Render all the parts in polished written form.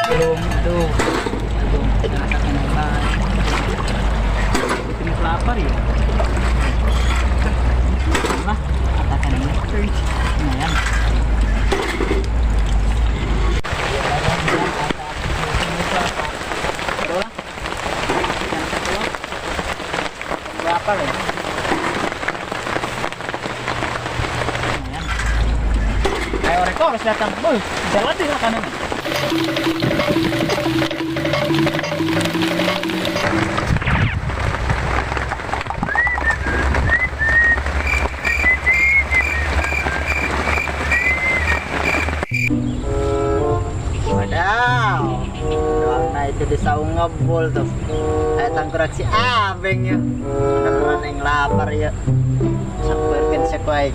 Belum, aduh. Aduh, rasakan apa? Bikin lapar ya. Lah, katakan ini. Lumayan. Aduh lah. Lapar ya. Lumayan. Ayo reko harus datang. Boy, jalan di makanan. Wadaw. Doang na itu di saung ngebul tuh. Ayo tangkurak si Abeng ya. Beneran yang lapar ya. Saperkeun sakuai.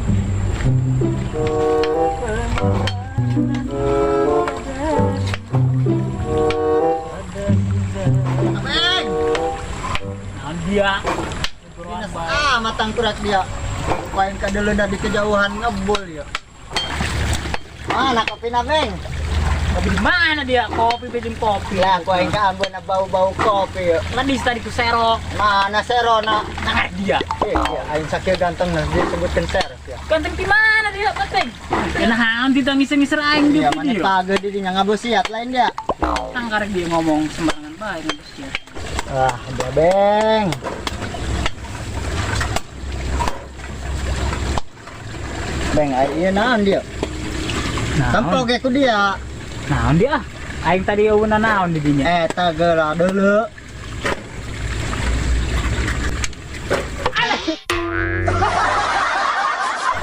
Abeng. Naon dia? Dinas amat tangkurak dia. Kuaing ka dulu di kejauhan ngebul ya. Mana kopi na, Beng? Kopi di mana dia? Kopi bikin kopi. Lah, kuaing ka ambon na bau-bau kopi ya. Kan di tadi ku serok. Mana serona? Nah dia. Eh, iya, aing sakieu ganteng nah disebutkeun ser ya. Ganteng di mana dia, ganteng? Naon di ngiser-ngiser aing di Iya, mana video. page di dinya ngabosiat lain dia. Tangkarek dia ngomong sembarangan bae ngabosiat. Wah, dia Beng. Beng, ai ieu naon dia? Tempo ge ku dia. Naon dia? Aing tadi eueuna naon di dinya? Eta geura deuleu.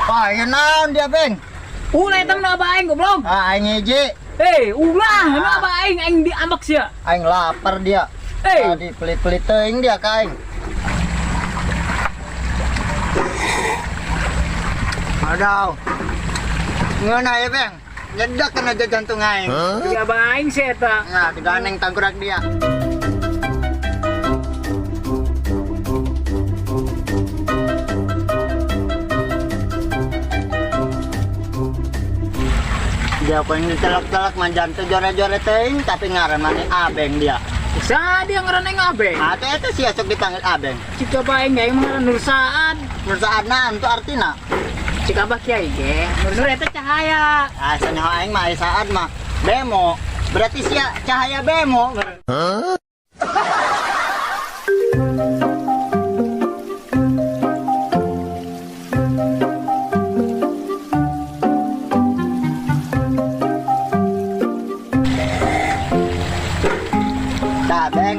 Wah, ieu naon dia, Beng? Ulah eta nu abah aing goblok. Ah, aing hiji. Hei, ulah nu abah aing aing diambak sia. Aing lapar dia. Hei. Tadi pelit-pelit teuing dia ka aing. Aduh. Ngeunah ya, Beng. Nyedak kena jantung aing. Di abah aing sia eta. Nah, diganeng tangkurak dia. Dia pengen ditelak-telak mah jantung jore-jore teuing tapi ngaran maneh Abeng dia. Sa dia ngaran aing Abeng. Ate eta sih sok dipanggil Abeng. Cik abah aing aing mah ngaran Nur Saad. Nur Saad naon tuh artina? Cik abah kiai ge. Nur eta cahaya. Ah, sanyaho aing mah ai Saad mah bemo. Berarti sia cahaya bemo. Huh? Tah, Beng.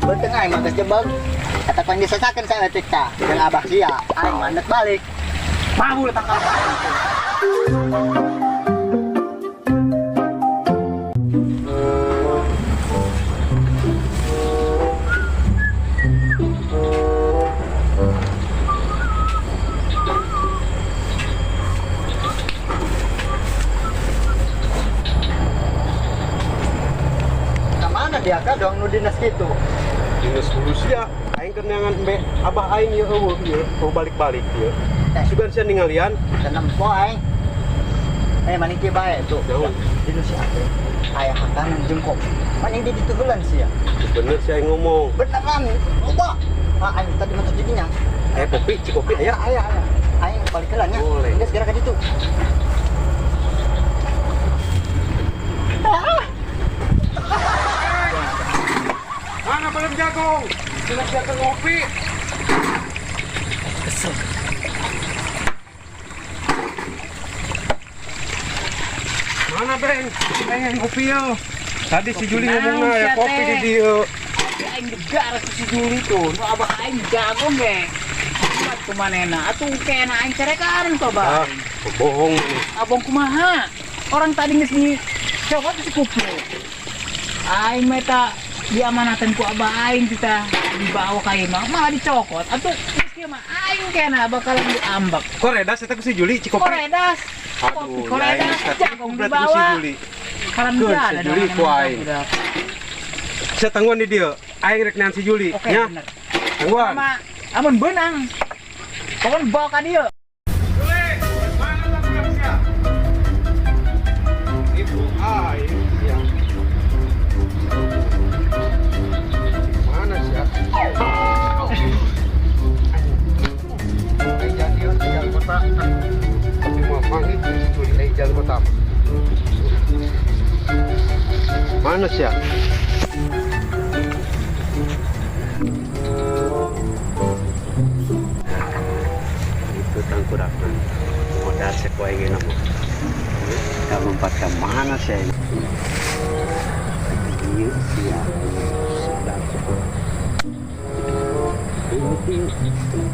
Beuteung aing mah geus jebeg. Eta pan disesakeun saeutik tah. Jeung abah sia, aing mah ndek balik. Mabul tangkap. Ka mana dia ka dong nu dinas kitu? Dinas hulu sia, aing keur neangan embe abah aing ieu eueuh ieu, eueuh balik-balik ieu. Sugan sia ningalian. Nempo aing. Maning kieu bae tuh. Jauh. Dinu si Abeng. Aya hakanan jeung kopi. Maning di ditu heulan sia. Bener sia aing ngomong. Beneran, loba. Ah, aing tadi mah jadinya. Aya kopi, cikopi aya. Aya, aya. Aing balik heula nya. Boleh. Geus geura ka ditu. Mana belum jagung? Sila sia keur ngopi. Kesel. Mana Beng? Aing ngopi yo. Tadi si Kopi Juli naon ngomongna ya sia kopi teh? di dieu. Kopi aing degar si Juli tuh. Nu abah aing jago ge. Kuat kumanena atuh kena aing carekan ku abah. Ah, bohong ini. Abang kumaha? Orang tadi geus di cokot si kuplu. Aing mah eta diamanatan ku abah aing kita dibawa ka imah malah dicokot. Atuh geus kieu mah aing kena bakalan diambak. Koredas eta ku si Juli cikopi. Koredas. Kopi Aduh, koredas ya, aing jagung berarti ku si dibawa. Juli. Karan Keun, dia si ada Juli dong, ku aing. budak. Sia tangguan di dieu. Aing rek nean si Juli. Oke, Nya, bener. tangguan. Sama amun beunang. Pokoknya bawa ka dieu. Juli, mana tangguan sia? Ibu aing sia. Mana sia? Itu tangkurakna. Modal cek wae geuna mah. Kita lompat ke mana sih ini? Iya, sia. Sedap sekolah. Ini tuh.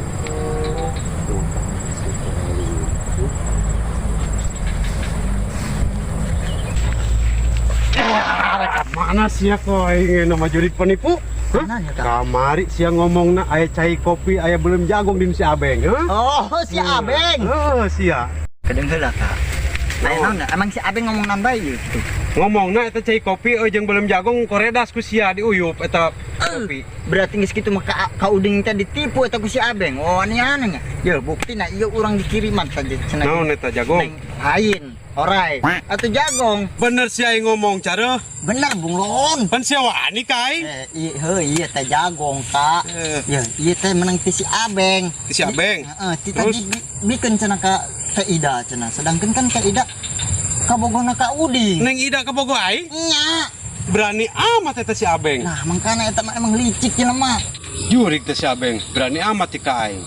Mana sia kok aing nama jurik penipu? Hah? Mana ya, Kak? Kamari sia ngomongna aya cai kopi, aya belum jagung di si Abeng, hah? Oh, si Abeng. Oh, sia. Kadang heula, Kak. Aya naon da? Emang si Abeng ngomong nambah ieu gitu. Ngomongna eta cai kopi euy jeung belum jagung koredas ku sia diuyup eta kopi. Berarti geus kitu mah ka Uding teh ditipu eta ku si Abeng. Oh, aneh-aneh nya. Ye, buktina ieu urang dikiriman saja cenah. Naon eta jagung? Neng, lain, orai. Atuh jagong. Bener sia aing ngomong cara. Bener bunglon. Pan sia wani ka aing. Eh, iya, heuh, iya teh jagong, Kak. Eh. Ya, iya teh menang ti si Abeng. Ti si Abeng? Heeh, ti Terus? tadi bikeun cenah ka Teh Ida cenah. Sedangkan kan Teh Ida kabogona ka Uding. Neng Ida kabogoh aing? Nya. Berani amat eta si Abeng. Nah, mangkana eta mah emang licik jelema. Jurik teh si Abeng, berani amat ti ka aing.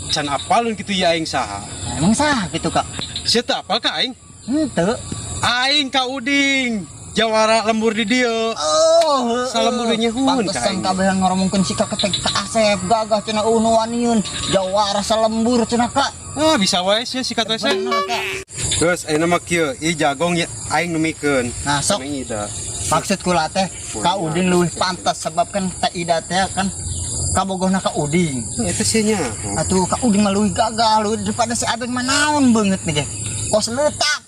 Can apalun kitu ya aing saha. Nah, emang sah gitu, Kak. Sia teu apal ka aing? Henteu. Aing ka Uding, jawara lembur di dieu. Oh, heueuh. Salembur nyehun ka Pantesan aing. kabehan ngoromongkeun si Kakek teh ka Asep gagah cenah unu waniun. Jawara salembur cenah, Kak. Ah, bisa wae sia sikat wae sia. Bener, Kak. Geus ayeuna mah kieu, ieu jagong ya aing nu mikeun. Nah, sok. Neng Ida. Maksud kula teh Ka Udin leuwih pantas sebab kan Teh Ida teh kan kabogohna ka Uding. Eta sia nya. Atuh Ka Uding mah leuwih gagah leuwih daripada si Abeng mah naon beungeut nih ge. Kos letak.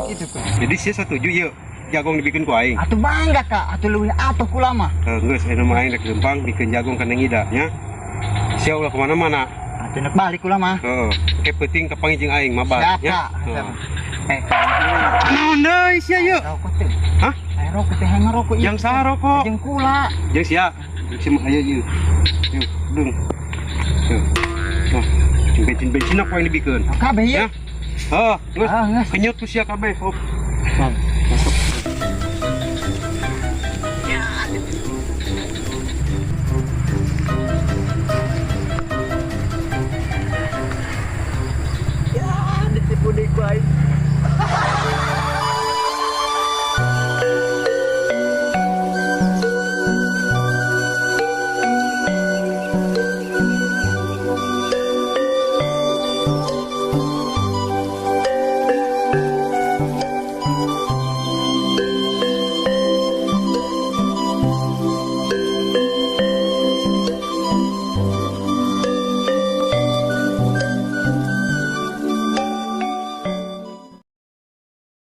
Gitu ku. Jadi sia setuju ieu jagong dibikeun ku aing. Atuh bangga Kak, atuh leuwih atuh kula mah. Heuh, geus ayeuna mah aing rek leumpang bikeun jagong ka Neng Ida nya. Sia ulah kemana-mana. Atuh nek balik kula mah. Heeh. Ke peuting kapanggih jeung aing mabar Siap nya. Kak. Heeh. Eh, Naon deui sia ieu? rokok teh. Hah? Eh, rokok teh hayang ngerokok ieu. Jeung saha rokok? Jeung kula. Jeung sia. Jeung sia mah aya ieu. Yuk, deung. Yuk. Nah, jeung bensin-bensin aku yang dibikeun. Kabeh ieu. Ya. Heuh, geus. Ah, geus. Kenyot ku sia kabeh. Oh.